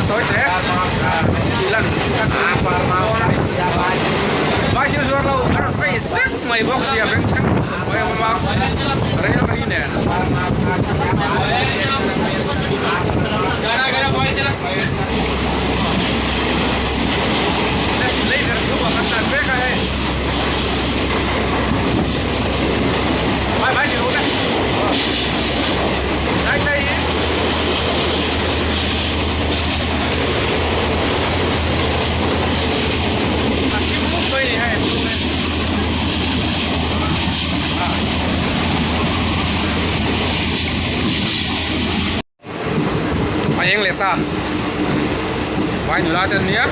tawi te tih lan ka tum dawn a ni. Vai thil zuar lo a rawn phei zek mai bawk sia bengchheng khawp mai a awm a rel ri nen. Leiverh chhungah kan tlan vek a hei. Vai vai ni rawh le. Dai dai in. A thim mup mai ni hei chhung hi. A eng leh ta vai nula te an nia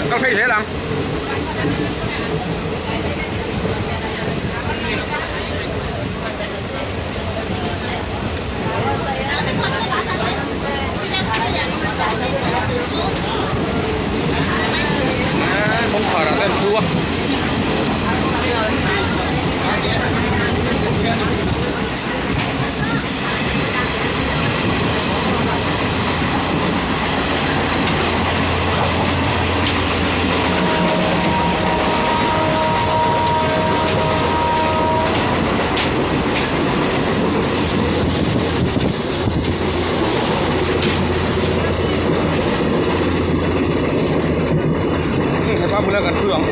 an kal phei zel ang. Kawngkhar ah te an thu a. Hepa bula kan thu ang.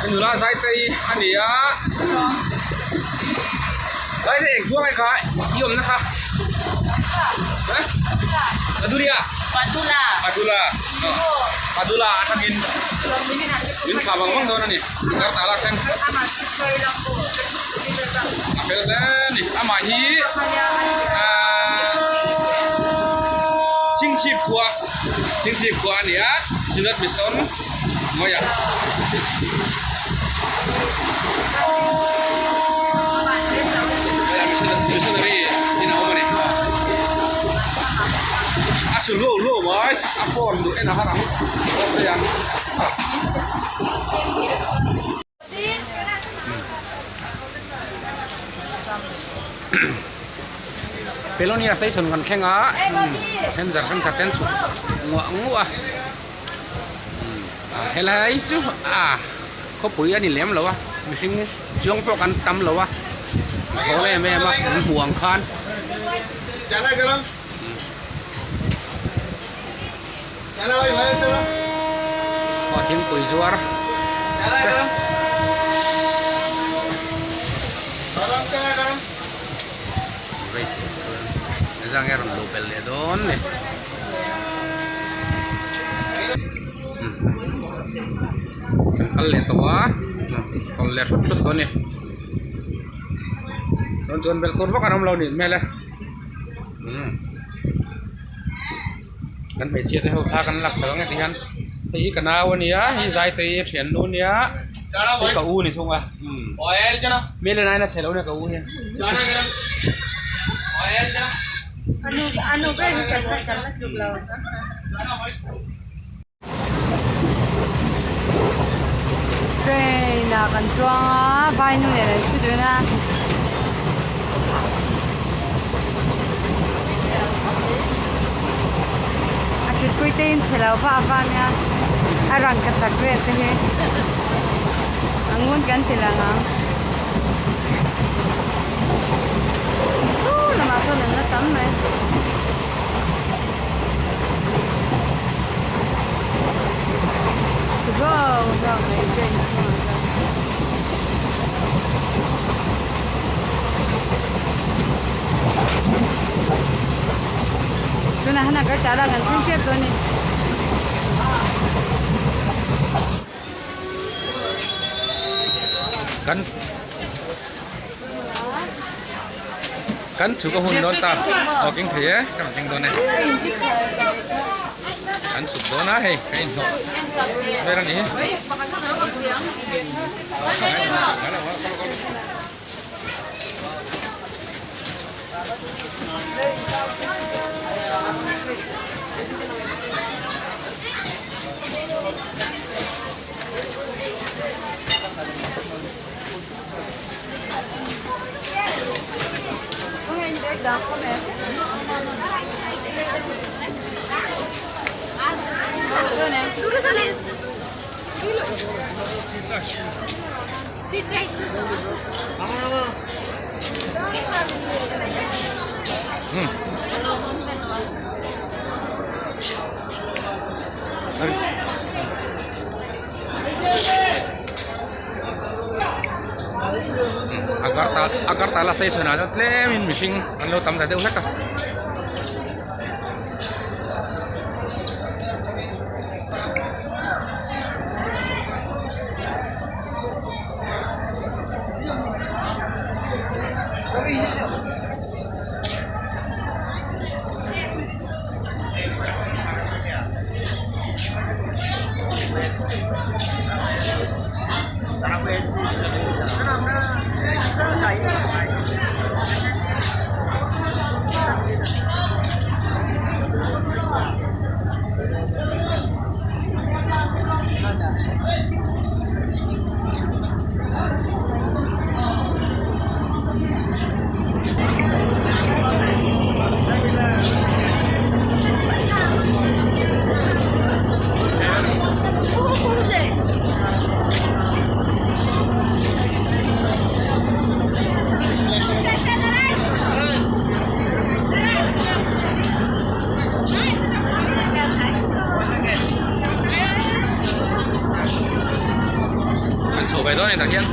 Nula zai te hi a ni a zai te eng thuang e kha i awmna kha Padulia Padula Padula atangin min thlah vang vang dawn a ni Kartala thleng a fel hle a ni amah hi ahh Chhingchhip khua Chhingchhip khua a ni a Synod Mission hnuaiah Missionary in a awm a ni a su luau luau mai a phone duh en a har ang off daih ang. Pelonia station kan thleng a passenger thenkhat te an chhuk nguah nguah a helai chu a khawpui a ni lem lo a mihring chuang pawh kan tam lo a thawl em em a an hmuh ang khan. Aw thingpui zuar te rawn luh belh leh dawn ni kan kal leh tawh a tawlh leh hrut hrut tawh a ni chuan chuan belh tur vak an awm lo nih hmel e. Kan hmeichhia te ho thla kan laksak ang e ti hian hei hi ka nau a nia hei Zaitei a thiannu a nia hei ka u a ni thung a hmel en aiin a chhe lo nia ka u hian. Train ah kan chuang a vainu nen an thu dun a. A thutpui te in chhe lo va a va nia. A rangkachak vel te hi a ngun kan ti lang ang. Saw lamah sawn an la tam mai. Slow zawk mai train chhungah chuan. Tunah hian Agartala kan thleng tep dawn a ni. Kan kan chhuk a hun dawn ta aw keng thei e ka rawn keng dawn e kan chhuk dawn a hei ka inhnawh vel a ni. Agartala station ah chuan tlemin mihring an lo tam ta deuh hlek a. An chho ve dawn a ni tah hian.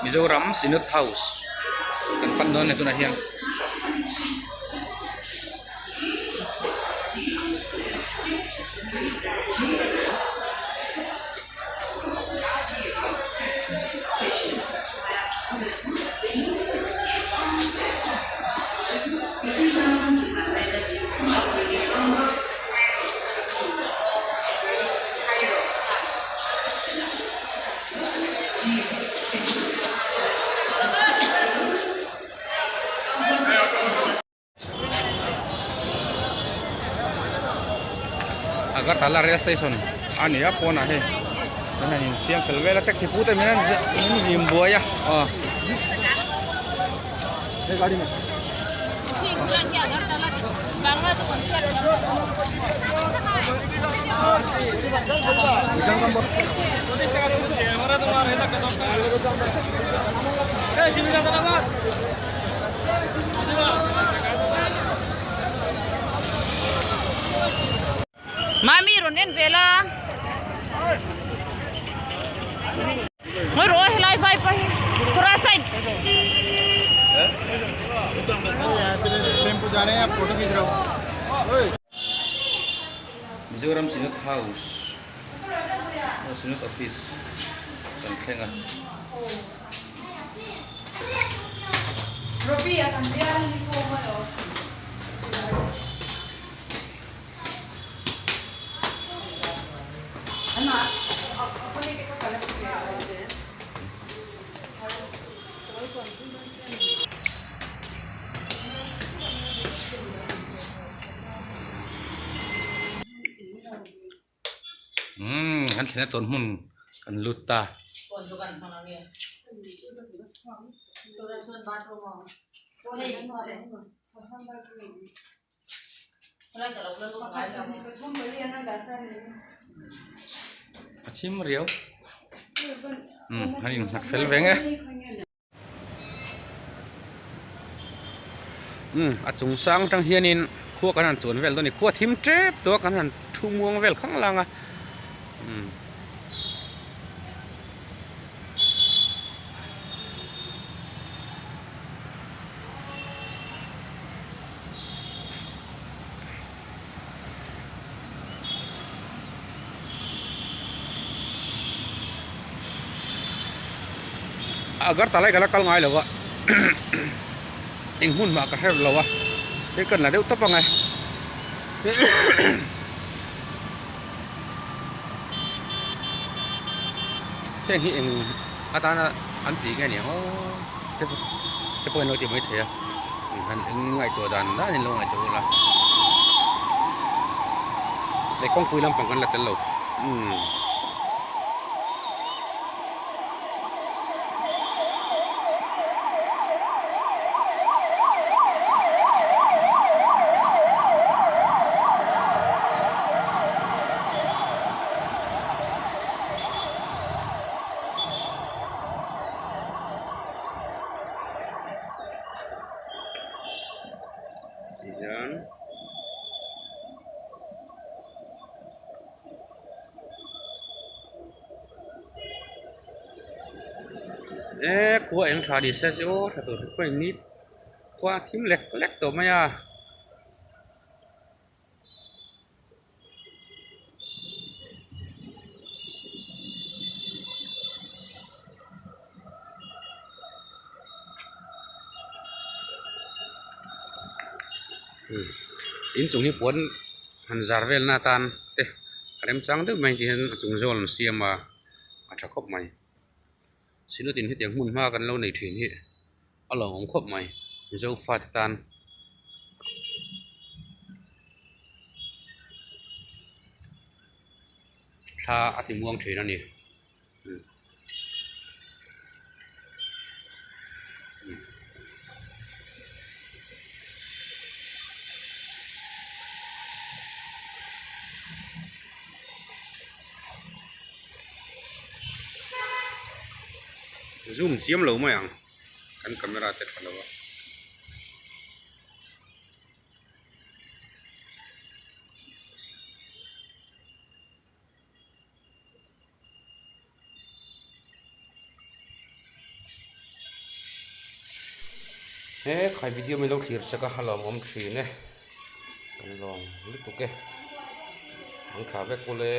Mizoram Synod House kan pan dawn a ni tunah hian. Agartala rail station a ni a pawnah hei an han insiam fel vel a taxi pu te min an zim buai a aw. Mami rawn en ve la. Ngawi rawh a helai vai pa hi Tura side. Mizoram Synod House Synod Office kan thleng a. Umm kan thlenna tawn hmun kan lut ta. A thim riau umm an innghat fel veng e umm a chung sang atang hianin khua kan han chuan vel dawn a ni khua thim tep tawh a kan han thu muang vel khang lang a umm. Agartala hi ka la kal ngai lo a eng hmun mah ka hre lo a hei ka la deuh tawp ang e. Heng hi eng atana an tih nge niang aw te te pawh in lo ti mai thei a han eng ngaihtuah dan dan in lo ngaihtuah ula leh kawngpui lampang kan la tel lo umm. Tihian e khua eng tha ni se chu aw tha tur khua in ni khua a thim lek lek tawh mai a. Inchung hi puan han zar vel na atan te a remchang deuh mai tihian a chung zawl an siam a a tha khawp mai sinutin hetiang hmun hma kan lo nei thin hi a lawmawm khawp mai mizo fate tan. Thla a ti muang thin a ni. Zoom chiam lo mai ang kan camera te tha lo a. He khai video min lo thlir sak a a lawmawm thin e kan lawm lutuk e an tha vek ule.